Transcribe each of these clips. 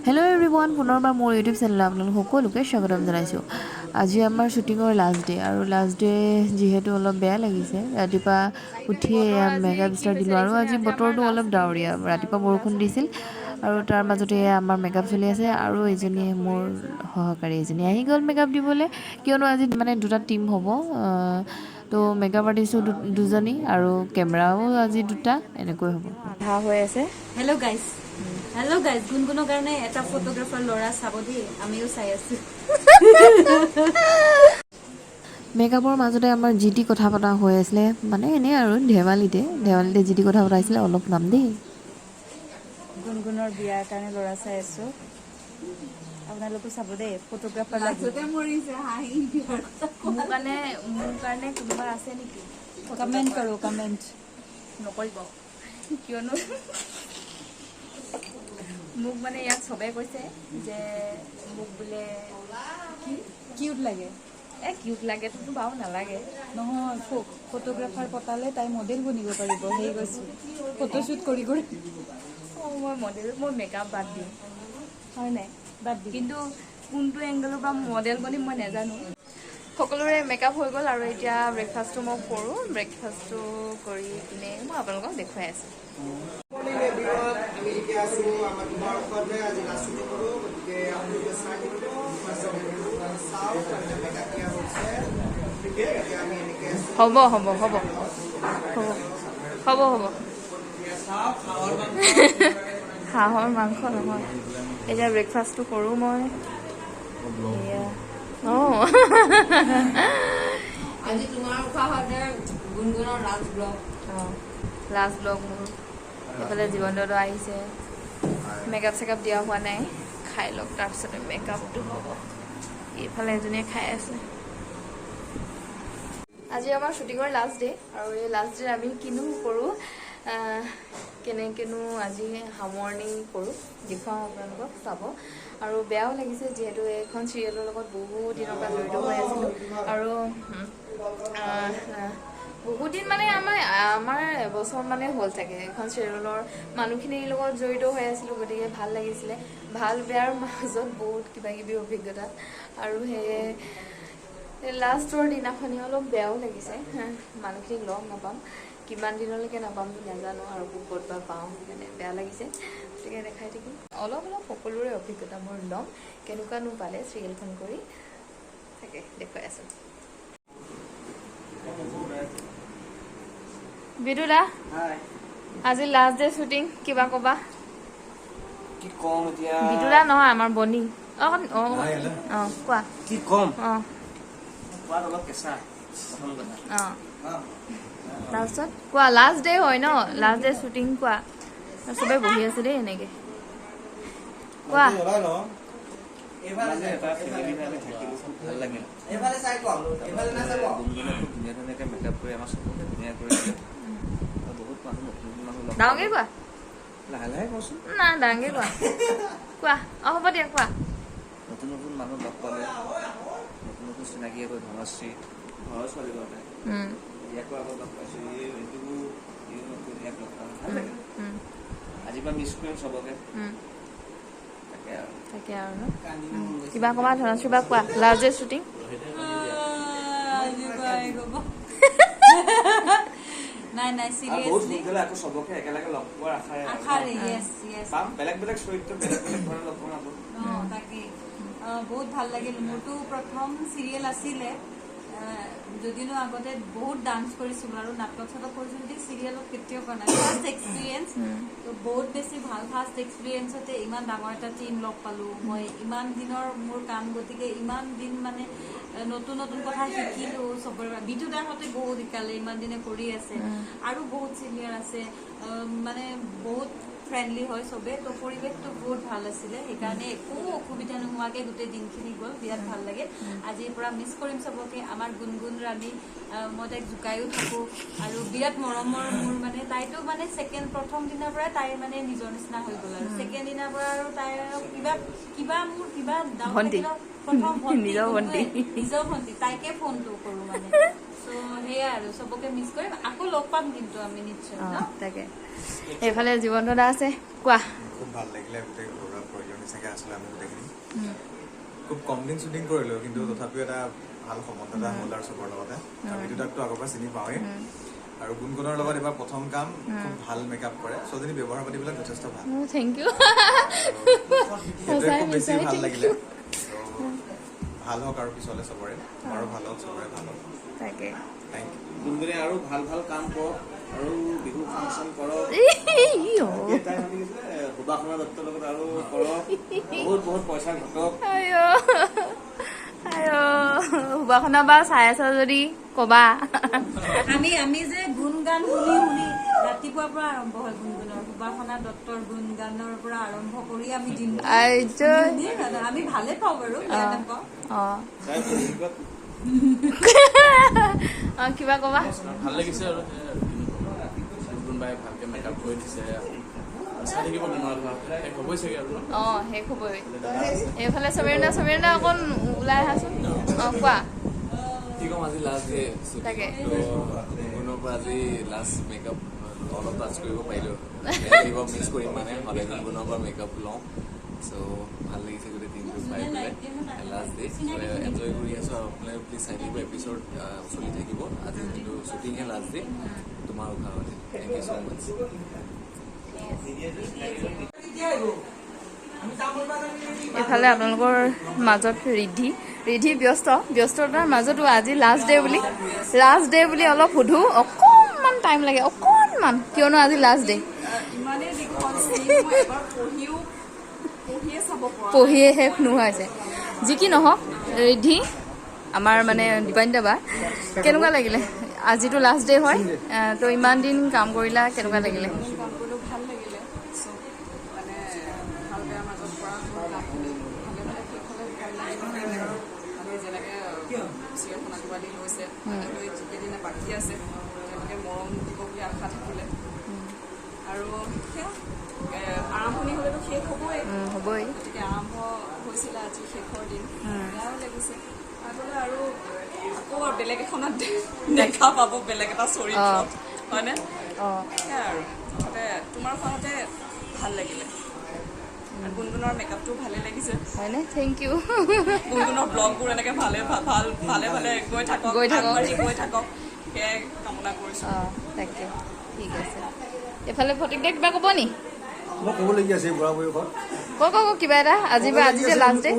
Hello' everyone, পুনৰবাৰ মোৰ YouTube চেনেলত আপোনালোক সকলোকে স্বাগতম জনাইছোঁ। আজি আমাৰ শ্বুটিঙৰ লাষ্ট ডে আৰু লাষ্ট ডে যিহেতু অলপ বেয়া লাগিছে। ৰাতিপুৱা উঠিয়ে মেকআপ ষ্টাৰ্ট দিলোঁ আৰু আজি বতৰটো অলপ ডাৱৰীয়া, ৰাতিপুৱা বৰষুণ দিছিল আৰু তাৰ মাজতে আমাৰ মেকআপ চলি আছে আৰু এজনীয়ে, মোৰ সহকাৰী এজনী আহি গ'ল মেকআপ দিবলৈ। কিয়নো আজি মানে দুটা টীম হ'ব, তো মেকআপ আৰ্টিষ্টো দুজনী আৰু কেমেৰাও আজি দুটা, এনেকৈ হ'ব। আধা হৈ আছে। হেল্ল' গাইজ, হেল্ল' গাইজ, গুণগুণৰ কাৰণে এটা ফটোগ্ৰাফাৰ ল'ৰা চাব দেই, আমিও চাই আছো। মেকআপৰ মাজতে আমাৰ যি টি কথা পতা হৈ আছিলে, মানে এনেই আৰু ধেমালিতে ধেমালিতে যি টি কথা পতা হৈছিলে, অলপ নাম দেই। গুণগুণৰ বিয়াৰ কাৰণে ল'ৰা চাই আছো, আপোনালোকো চাব দেই, ফটোগ্ৰাফাৰ লাগিব। মোৰ কাৰণে কোনোবা আছে নেকি? কমেণ্ট কৰো, কমেণ্ট। নকৰিব, কিয়নো মোক মানে ইয়াত চবে কৈছে যে মোক বোলে কি কিউট লাগে। এ, কিউট লাগেতো বাৰু নালাগে। নহয়, ফটোগ্ৰাফাৰ পতালে তাই মডেল বনিব পাৰিব, সেই কৈছো, ফটোশ্বুট কৰি কৰি। অঁ, মই মডেল, মই মেকআপ বাদ দিম, হয় নাই? বাদ দিম। কিন্তু কোনটো এংগলৰ পৰা মডেল বনিম মই নাজানো। সকলোৰে মেকআপ হৈ গ'ল আৰু এতিয়া ব্ৰেকফাষ্টটো মই কৰোঁ। ব্ৰেকফাষ্টটো কৰি কিনে মই আপোনালোকক দেখুৱাই আছোঁ। মৰ্ণিং এভৰিৱান, আমি এতিয়া আছো আমাৰ তোমাৰ ওচৰতে। আজি লাষ্ট শ্বুটিং কৰোঁ, গতিকে আপোনালোকে চাই থাকিব, চাওক। মেকআপ দিয়া হৈছে, এতিয়া আমি এনেকৈ আছো। হ'ব হ'ব হ'ব হ'ব হ'ব হ'ব। হাঁহৰ মাংস নহয়। এতিয়া ব্ৰেকফাষ্টটো কৰোঁ মই। এয়া অঁ। আজি তোমাৰ উশাহতে গুণগুণৰ লাষ্ট ব্লগ। অঁ, লাষ্ট ব্লগ মোৰ। এইফালে জীৱন দাদা আহিছে। মেকআপ চেকআপ দিয়া হোৱা নাই, খাই লওক, তাৰপিছতে মেকআপটো হ'ব। এইফালে এজনীয়ে খাই আছে। আজি আমাৰ শ্বুটিঙৰ লাষ্ট ডে আৰু এই লাষ্ট ডে আমি কিনো কৰোঁ, কেনেকৈনো আজি সামৰণি কৰোঁ, দেখুৱাওঁ আপোনালোকক, চাব। আৰু বেয়াও লাগিছে, যিহেতু এইখন চিৰিয়েলৰ লগত বহুত দিনৰ পৰা জড়িত হৈ আছিলোঁ আৰু বহুত দিন মানে আমাৰ এবছৰ মানে হ'ল চাগে এইখন চিৰিয়েলৰ মানুহখিনিৰ লগত জড়িত হৈ আছিলোঁ। গতিকে ভাল লাগিছিলে, ভাল বেয়াৰ মাজত বহুত কিবা কিবি অভিজ্ঞতা। আৰু সেয়ে লাষ্টৰ দিনাখনি অলপ বেয়াও লাগিছে, মানুহখিনিক লগ নাপাম, কিমান দিনলৈকে নাপামতো নাজানো আৰু ক'ত বা পাওঁ, সেইকাৰণে বেয়া লাগিছে। গতিকে দেখাই থাকিম অলপ অলপ, সকলোৰে অভিজ্ঞতা মই ল'ম, কেনেকুৱানো পালে চিৰিয়েলখন কৰি, তাকে দেখুৱাই আছোঁ। বিদুদা, আজি লাষ্ট ডে শ্বুটিং, কিবা ক'বা? কি ক'ম এতিয়া? বিদুদা নহয়, আমাৰ বনি। অঁ অঁ অঁ, কোৱা। কি ক'ম? অঁ। কোৱাত অলপ কেঁচা, প্ৰথম কথা। অঁ, তাৰপিছত কোৱা, লাষ্ট ডে হয় ন, লাষ্ট ডে শ্বুটিং, কোৱা। চবে বহি আছে দেই এনেকে, কোৱা। মানে এটা ফেমিলি আমি থাকিলো, খুব ভাল লাগিল। গুণগুণে খুব ধুনীয়া ধুনীয়াকে মেকআপ কৰি আমাৰ চবকে ধুনীয়া কৰি দিলে আৰু বহুত মানুহ, নতুন নতুন মানুহ লগ ডাঙৰকে কোৱা। লাহে লাহে কচোন। না, ডাঙৰকে কোৱা, কোৱা। অঁ, হ'ব দিয়া, কোৱা। নতুন নতুন মানুহ লগ পালে, নতুন নতুন চিনাকি হৈ, ধনশ্ৰী ঘৰৰ ছোৱালী ঘৰতে, ইয়াকো আগত লগ পাইছোঁ, এইটো এই নতুন ইয়াক লগ পালোঁ, ভাল লাগিল। আজিৰ পৰা মিছ কৰিম চবকে। তাকে আৰু। তাকে আৰু ন, কিবা ক'বা ধনশ্ৰী বা? কোৱা, লাষ্ট ডে শ্বুটিং। নাই নাই। আৰু বহুত চিৰিয়াছলি। সোনকালে আকৌ চবকে একেলগে লগ পোৱাৰ আশাৰে আৰু ন? আশাৰে, য়েছ। পাম, বেলেগ বেলেগ চৰিত্ৰ, বেলেগ বেলেগ ধৰণে লগ পাম আকৌ। অঁ, তাকেই। বহুত ভাল লাগিল। মোৰতো প্ৰথম চিৰিয়েল আছিলে, যদিনো আগতে বহুত ডান্স কৰিছিলো আৰু নাটক চাটক কৰিছিলো, কিন্তু চিৰিয়েলত কেতিয়াও কৰা নাই। ফাৰ্ষ্ট এক্সপিৰিয়েঞ্চ, বহুত বেছি ভাল। ফাৰ্ষ্ট এক্সপিৰিয়েঞ্চতে ইমান ডাঙৰ এটা টিম লগ পালো মই। ইমান দিনৰ মোৰ কাম, গতিকে ইমান দিন মানে নতুন নতুন কথা শিকিলো চবৰে পৰা। বিজু দাহঁতে বহুত শিকালে, ইমান দিনে কৰি আছে আৰু বহুত চিনিয়ৰ আছে, মানে বহুত ফ্ৰেণ্ডলি হয় চবে, তো পৰিৱেশটো বহুত ভাল আছিলে। সেইকাৰণে একো অসুবিধা নোহোৱাকে গোটেই দিনখিনি গ'ল। বিৰাট ভাল লাগিল। আজিৰ পৰা মিছ কৰিম চবকে। আমাৰ গুণগুণ ৰাণী, মই তাইক জোকায়ো থাকোঁ আৰু বিৰাট মৰমৰ মোৰ। মানে তাইতো মানে ছেকেণ্ড, প্ৰথম দিনাৰ পৰাই তাই মানে নিজৰ নিচিনা হৈ গ'ল আৰু ছেকেণ্ড দিনাৰ পৰা আৰু তাই কিবা কিবা মোৰ কিবা ডাউট ভণ্টি। থাকিলেও প্ৰথম ভণ্টি, নিজৰ ভণ্টি। নিজৰ ভণ্টি, তাইকে ফোনটো কৰোঁ মানে। চ' সেয়াই আৰু, চবকে মিছ কৰিম। আকৌ লগ পাম কিন্তু আমি নিশ্চয় ন? তাকে, এইফালে জীৱন্ত দা আছে, কোৱা। খুব ভাল লাগিলে, গোটেই ঘৰুৱা পৰিয়ালৰ নিচিনাকৈ। আছিলোঁ আমি গোটেইখিনি। খুব কম দিন শ্বুটিং কৰিলোঁ, কিন্তু তথাপিও এটা ভাল সম্বন্ধ এটা হ'ল আৰু চবৰ লগতে। আৰু বিদ্যুতাকটো আগৰ পৰা চিনি পাওঁৱেই, আৰু গুণগুণৰ লগত এইবাৰ প্ৰথম কাম। খুব ভাল মেকআপ কৰে, ছোৱালীজনী ব্যৱহাৰ পাতিবিলাক যথেষ্ট ভাল। Thank you. সেইটোৱে খুব বেছি ভাল লাগিলে। ভাল হওক আৰু পিছলে চবৰে, তোমাৰো ভাল হওক, চবৰে ভাল হওক। তাকে। Thank U. গুণগুণে আৰু ভাল ভাল কাম কৰক আৰু বিহু ফাংচন কৰক। সুবাসনা দত্তৰ লগত আৰু কৰক, বহুত বহুত পইচা ঘটক। সুবাসনা বা চাই আছা যদি কবা। আমি আমি যে গুণগান শুনি শুনি ৰাতিপুৱাৰ পৰা আৰম্ভ হয়, গুণগুণৰ সুবাসনা দত্তৰ গুণগানৰ পৰা আৰম্ভ কৰি আমি দিন আমি ভালে পাওঁ বাৰু, বেয়া নাপাওঁ। কিবা কবা? ভাল লাগিছে আৰু গুণগুণ বাই ভালকে মেকআপ কৰি দিছে। চাই থাকিব, তোমাৰ শেষ হ'বই চাগে আৰু। অঁ, শেষ হ'বই। এইফালে সমীৰণা, সমীৰণা অকণ ওলাই আহাচোন। অঁ, কোৱা। কি ক'ম, আজি লাষ্ট ডে। তাকে। গুণগুণৰ পৰা আজি লাষ্ট মেকআপ অলপ টাচ কৰিব পাৰিলোঁ, মিছ কৰিম মানে সদায় গুণগুণৰ পৰা মেকআপ লওঁ। চ' ভাল লাগিছে গোটেই টিমটো পাই পেলাই। লাষ্ট ডে এনজয় কৰি আছোঁ আৰু আপোনালোকে প্লিজ চাই থাকিব, এপিছ'ড চলি থাকিব। আজি কিন্তু শ্বুটিংহে লাষ্ট ডে তোমাৰ উশাহতে। Thank you so much. এইফালে আপোনালোকৰ মাজত ৰিধি, ৰিধি ব্যস্ত, ব্যস্ততাৰ মাজতো আজি লাষ্ট ডে বুলি অলপ সোধো, অকণমান টাইম লাগে অকণমান, কিয়নো আজি লাষ্ট ডে। পঢ়িয়ে শেষ নোহোৱা হৈছে। যি কি নহওক, ৰিধি আমাৰ মানে দীপান্বিতা বা, কেনেকুৱা লাগিলে আজিতো লাষ্ট ডে হয়, তো ইমান দিন কাম কৰিলা, কেনেকুৱা লাগিলে? হ'বই। আৰম্ভ হৈছিলে আজি শেষৰ দিন, বেয়াও লাগিছে। আগলৈ আৰু আকৌ বেলেগ এখনত দেখা পাব, বেলেগ এটা চৰিত্ৰত, হয়নে? সেয়াই আৰু মুঠতে তোমাৰ খনতে ভাল লাগিলে। গুণগুণৰ মেকআপটো ভালে লাগিছে, হয়নে? Thank you. গুণগুণৰ ব্লগবোৰ এনেকৈ ভালে ভাল ভালে ভালে গৈ থাকক, আগবাঢ়ি গৈ থাকক, সেয়াই কামনা কৰিছোঁ। তাকে, ঠিক আছে। এইফালে ফটিক দা কিবা ক'ব নি? মই ক'বলগীয়া আছে বুঢ়া বয়সত। ক ক কিবা এটা আজি বা আজি যে লাষ্ট ডে।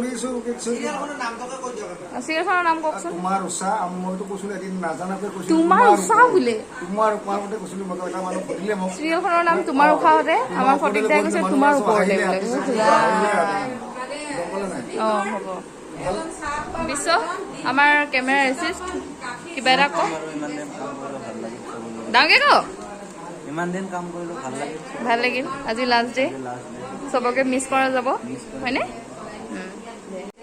চিৰিয়েলখনৰ নাম কওকচোন। তোমাৰ উষা, মইতো কৈছিলো এদিন নাজানাকৈ কৈছিলো। তোমাৰ উষা বোলে। তোমাৰ উষাতে কৈছিলো মই, এটা মানুহ সুধিলে মোক। চিৰিয়েলখনৰ নাম তোমাৰ উষাহতে, আমাৰ ফটিক দাই কৈছে তোমাৰ ওপৰতে বোলে। অঁ, হ'ব। বিশ্ব আমাৰ কেমেৰা এচিষ্ট, কিবা এটা ক। ডাঙৰকে ক। ইমান দিন কাম কৰিলো, ভাল লাগিল। ভাল লাগিল, আজি লাষ্ট ডে, চবকে মিছ কৰা যাব, হয়নে?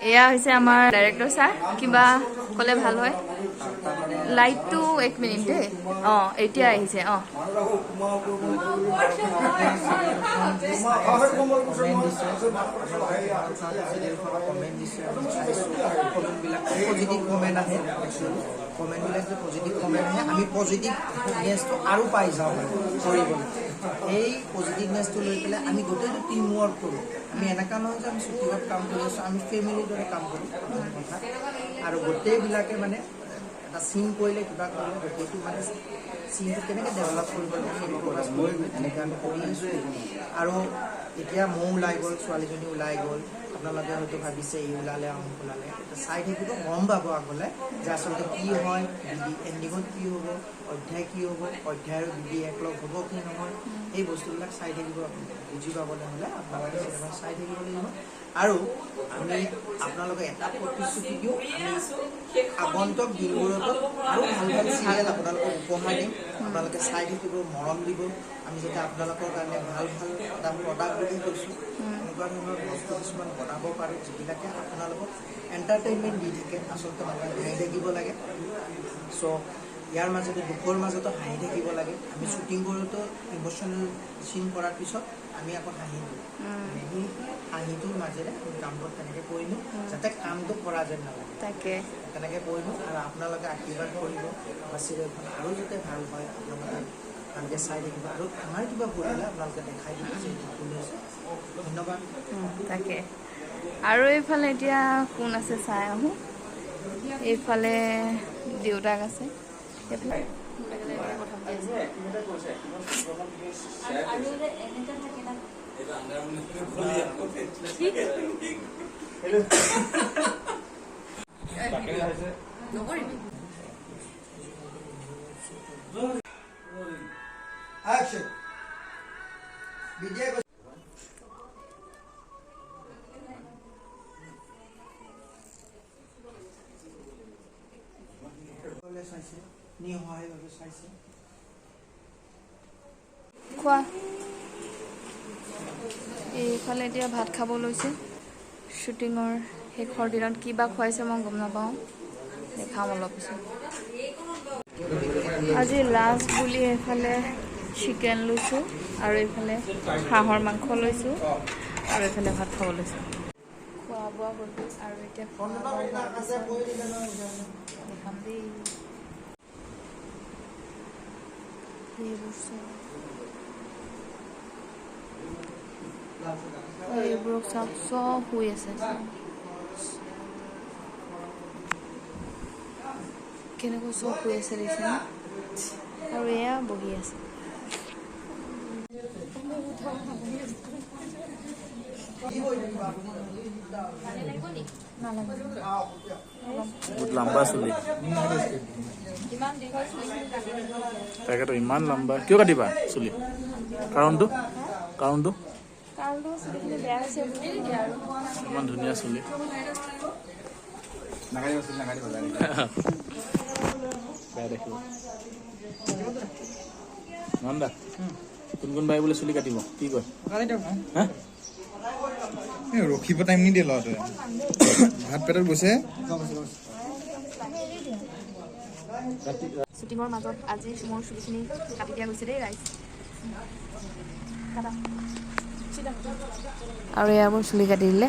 এয়া হৈছে আমাৰ ডাইৰেক্টৰ ছাৰ, কিবা ক'লে ভাল হয়। লাইটটো এক মিনিট দেই। অঁ, এতিয়া আহিছে। অঁ, কমেণ্টবিলাক যে পজিটিভ কমেণ্ট আহে, আমি পজিটিভনেছটো আৰু পাই যাওঁ কৰিবলৈ। এই পজিটিভনেছটো লৈ পেলাই আমি গোটেইটো টিম ৱৰ্ক কৰোঁ। আমি এনেকুৱা নহয় যে আমি শ্বুটিঙত কাম কৰি আছোঁ, আমি ফেমিলিৰ দৰে কাম কৰোঁ কথা। আৰু গোটেইবিলাকে মানে এটা চিন কৰিলে, কিবা কৰিলে, গোটেইটো মানে চিনটো কেনেকৈ ডেভেলপ কৰিব লাগে সেইটো ফ'কাছ কৰি তেনেকৈ আমি কৰি আছোঁ। আৰু এতিয়া ময়ো ওলাই গ'ল, ছোৱালীজনী ওলাই গ'ল, আপোনালোকে হয়তো ভাবিছে এই ওলালে আমুক ওলালে, এতিয়া চাই থাকিব, গম পাব আগলৈ যে আচলতে কি হয়, বিডি এণ্ডিঙত কি হ'ব, অধ্যায় কি হ'ব, অধ্যায় আৰু বিডি একলগ হ'ব কি নহয়, এই বস্তুবিলাক চাই থাকিব। বুজি পাবলৈ হ'লে আপোনালোকে চিনেমা চাই থাকিব লাগিব। আৰু আমি আপোনালোকে এটা প্ৰতিশ্ৰুতি দিওঁ, আমি আগন্তুক দিনবোৰতো আৰু ভাল ভাল চিৰিয়েল আপোনালোকক উপহাৰ দিম। আপোনালোকে চাই থাকিব, মৰম দিব। আমি যাতে আপোনালোকৰ কাৰণে ভাল ভাল এটা প্ৰডাক্ট বুলি কৈছোঁ, এনেকুৱা ধৰণৰ বস্তু কিছুমান বনাব পাৰোঁ যিবিলাকে আপোনালোকক এণ্টাৰটেইনমেণ্ট দি থাকে। আচলতে মানুহে হাঁহি থাকিব লাগে। চ' ইয়াৰ মাজতে দুখৰ মাজতো হাঁহি থাকিব লাগে। আমি শ্বুটিং কৰোঁতেও ইম'চনেল চিন কৰাৰ পিছত আমি আকৌ হাঁহি দিওঁ। সেই হাঁহিটোৰ মাজেৰে আমি কামবোৰ তেনেকৈ কৰি নিওঁ যাতে কামটো কৰা যেন নালাগে, তাকে তেনেকৈ কৰি নিওঁ। আৰু আপোনালোকে আশীৰ্বাদ কৰিব আমাৰ চিৰিয়েলখন আৰু যাতে ভাল হয়, আপোনালোকে ভালকৈ চাই থাকিব। আৰু আমাৰ কিবা ভুল হ'লে আপোনালোকে দেখাই দিব যে এইটো ভুল হৈছে। ধন্যবাদ। তাকে। আৰু এইফালে এতিয়া কোন আছে চাই আহোঁ। এইফালে দেউতাক আছে, এইফালে কথা পাতি আছে। আৰু এনেকা থাকে না। Action. বিদ্যাই চাইছে, নিসহায়ভাৱে চাইছে। খোৱা। এইফালে এতিয়া ভাত খাব লৈছে। শ্বুটিঙৰ শেষৰ দিনত কিবা খুৱাইছে মই গম নাপাওঁ, দেখাম অলপ পিছত। আজি লাষ্ট বুলি এইফালে চিকেন লৈছোঁ আৰু এইফালে হাঁহৰ মাংস লৈছোঁ আৰু এইফালে ভাত খাব লৈছোঁ। খোৱা বোৱা হৈ গ'ল আৰু এতিয়া খোৱা বোৱা হোৱাৰ পিছত দেখাম দেই। এইবোৰ চব, এইবোৰক চাওক, চব শুই আছে। কেনেকৈ চব শুই আছে দেখিছেনে? আৰু এয়া বহি আছে। বহুত লম্বা চুলি। তাকেতো, ইমান লম্বা কিয় কাটিবা চুলি? কাৰণটো কাৰণটো কাৰণটো চুলিখিনি বেয়া হৈছে বুলি। ইমান ধুনীয়া চুলি। নাকাটিব চুলি, নাকাটিব, বেয়া দেখিব। নন্দা, কোন কোন বাই বোলে চুলি কাটিব, কি কয়? হা? ৰখিব টাইম নিদিয়ে ল'ৰাটোৱে, ভাত পেটত গৈছে। শ্বুটিঙৰ মাজত আজি মোৰ চুলিখিনি কাটি দিয়া গৈছে দেই ৰাইজ। কাটা। আৰু এয়া মোৰ চুলি কাটি দিলে।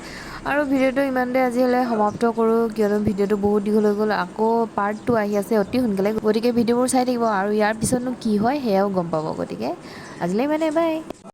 আৰু ভিডিঅ'টো ইমানতে আজি হ'লে সমাপ্ত কৰোঁ, কিয়নো ভিডিঅ'টো বহুত দীঘল হৈ গ'ল। আকৌ পাৰ্ট 2 আহি আছে অতি সোনকালে, গতিকে ভিডিঅ'বোৰ চাই থাকিব আৰু ইয়াৰ পিছতনো কি হয় সেয়াও গম পাব। গতিকে আজিলৈ ইমানে, বাই।